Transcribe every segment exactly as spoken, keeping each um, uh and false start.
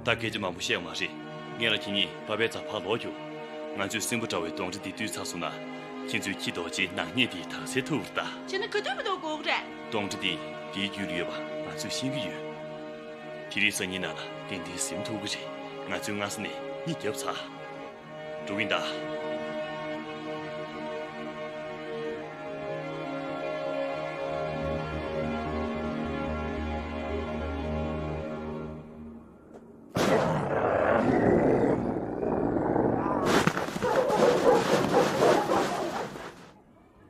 ད་སྐད་ཆ་མང་པོ་བཤད་མ་རེད། ངས་ལ་ཁྱེད་གཉིས་པ་ཕའི་རྩར་ཕར་ལོག་རྒྱུགས། ང་ཚོས་སྲིན་པོ་འདྲ་བའི་གདོན་འདྲེ་འདི་བཏུལ་ཚར་སོང་ན། ཁྱེད་ཚོའི་ཁྱི་རྡོ་རྗེ་ནག་ཉེས་འདི་དག་སེལ་ཐུབ་པ་རེད་ད། བྱས་ན་ག་དུས་མི་འདུག་དགོས་རེད། གདོན་འདྲེ་འདི་འདིའི་རྒྱུད་ལ་ཡོད་པ་ང་ཚོས་ཤེས་ཀྱི་ཡོད། དེ་རིང་སང་ཉིན་ནང་ལ་ཏན་ཏན་ཟིན་ཐུབ་ཀྱི་རེད། ང་ཚོས་སྔ་ས་ནས་གཉིད་བརྒྱབ་ཚར། འགྲོ་གི་ཡིན་ད།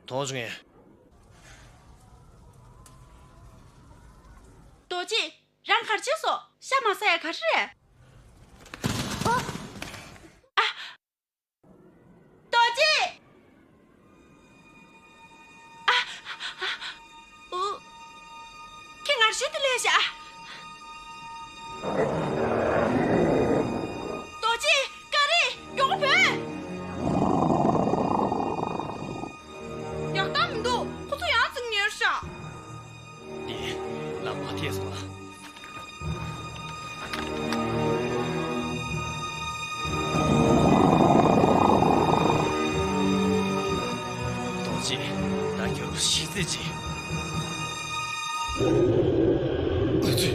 དོགས་ངས། རྡོ་རྗེ། རང་གར་བྱས་སོ། ཤ་མ་ཟ་ཡ་ག་རེ་རེད། ཨ། རྡོ་རྗེ། ཨ། ཨ། ཨུ། ཁྱེད་ངར་ཤུལ་དུ་ལས་བྱ། རྡོ་རྗེ། ཀ་རེ། མགྱོགས་པོ་བོས། ཡག་རྟགས་མི་འདུག་ཁོ་ཚོ་ཡང་རྩིག་ཉེར་ཤག་འདི་ལམ་མ་ཐེག་སོང་ལ། རྡོ་རྗེ། ད་ཁྱོད་ཤི་རྩེད་ཅིག་ཨ་ཙི།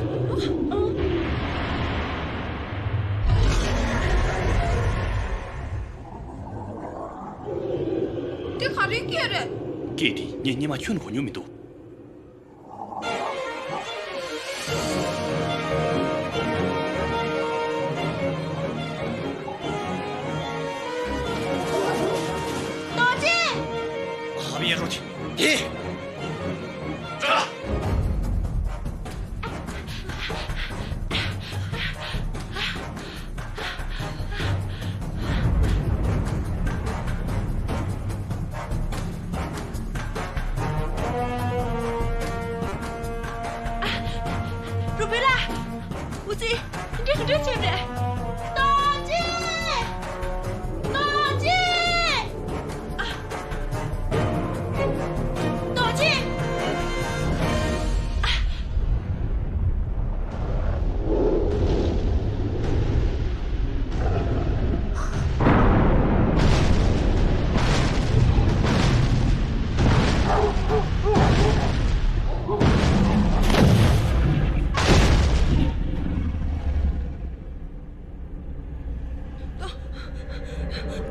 འདི་ག་རེའི་སྐད་རེད། སྐད་འདི་ངས་སྔོན་མ་ཁྱོན་ནས་གོ་མྱོང་མི་འདུག་རྡོ་རྗེ། ཧ་པི་ཡ་རོ་ཆི། དེ། རུ་བི་ལ། འུ་ཙི། འདི་ག་འདྲ་བྱས་པ་རེད། རྡོ་རྗེ། རྡོ་རྗེ། ཨ། རྡོ་རྗེ། ཨ།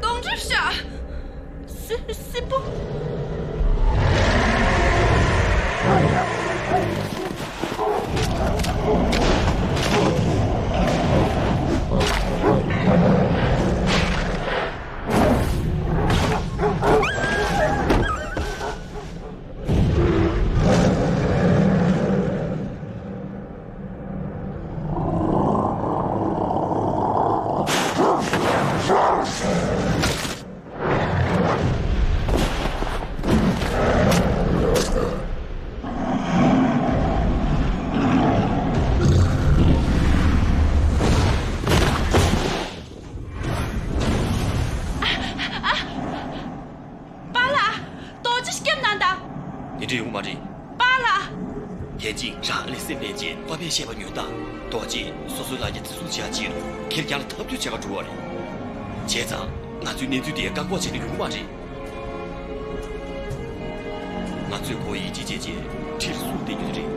གདོན་འདྲེ་ཤ། སྲིན་སྲིན་པོ། པཱ་ལགས། རྡོ་རྗེ་སྐྱབས་གནང་དང་། དེ་འདྲ་ཡོང་མ་རེད། པཱ་ལགས། ཡན་ཅིན་རང་ལས་སེམས་ལྷན་སྐྱེས་པ་ཕས་བཤད་པ་ཉོན་དང་། རྡོ་རྗེས་སོ་སོའི་ལ་རྒྱ་བརྩི་སྲུང་བྱེད་ཡ་ཆེད་དུ་ཁེར་རྐྱང་ལ་འཐབ་རྩོད་བྱེད་ག་འགྲོ་བ་རེད། བྱས་ཙང་ང་ཚོས་གནས་ཚུལ་དེ་བཀག་འགོག་བྱེད་ན་ཡོང་གི་མ་རེད། ང་ཚོས་ཁོ་ཡིད་ཆེས་བྱས་རྗེས་ཁྲིར་སྲུང་བསྡད་རྒྱུ་དེ་རེད།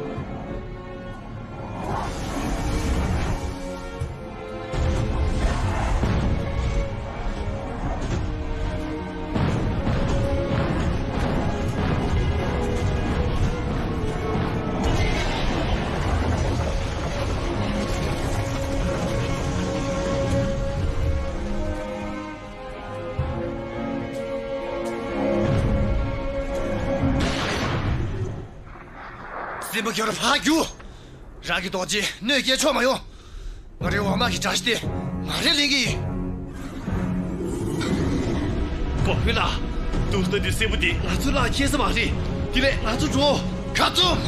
སྲིན་པོ་ཁྱོད་ཕར་རྒྱུགས། རང་གི་རྡོ་རྗེ་གནོད་སྐྱེལ་ཆོག་མ་ཡོང་། ང་རའི་འོག་མ་གི་དགྲ་ཤ་དེ་ང་རས་ལེན་གྱི་ཡིན། གོ་ཕུད་ལ། དུག་རྟ་འདི་སྲིན་པོ་འདི་ང་ཚོའི་ལག་ཁེལ་ས་མ་རེད། དེ་ལས་ང་ཚོ་འགྲོ། ཁ་བཙུམ།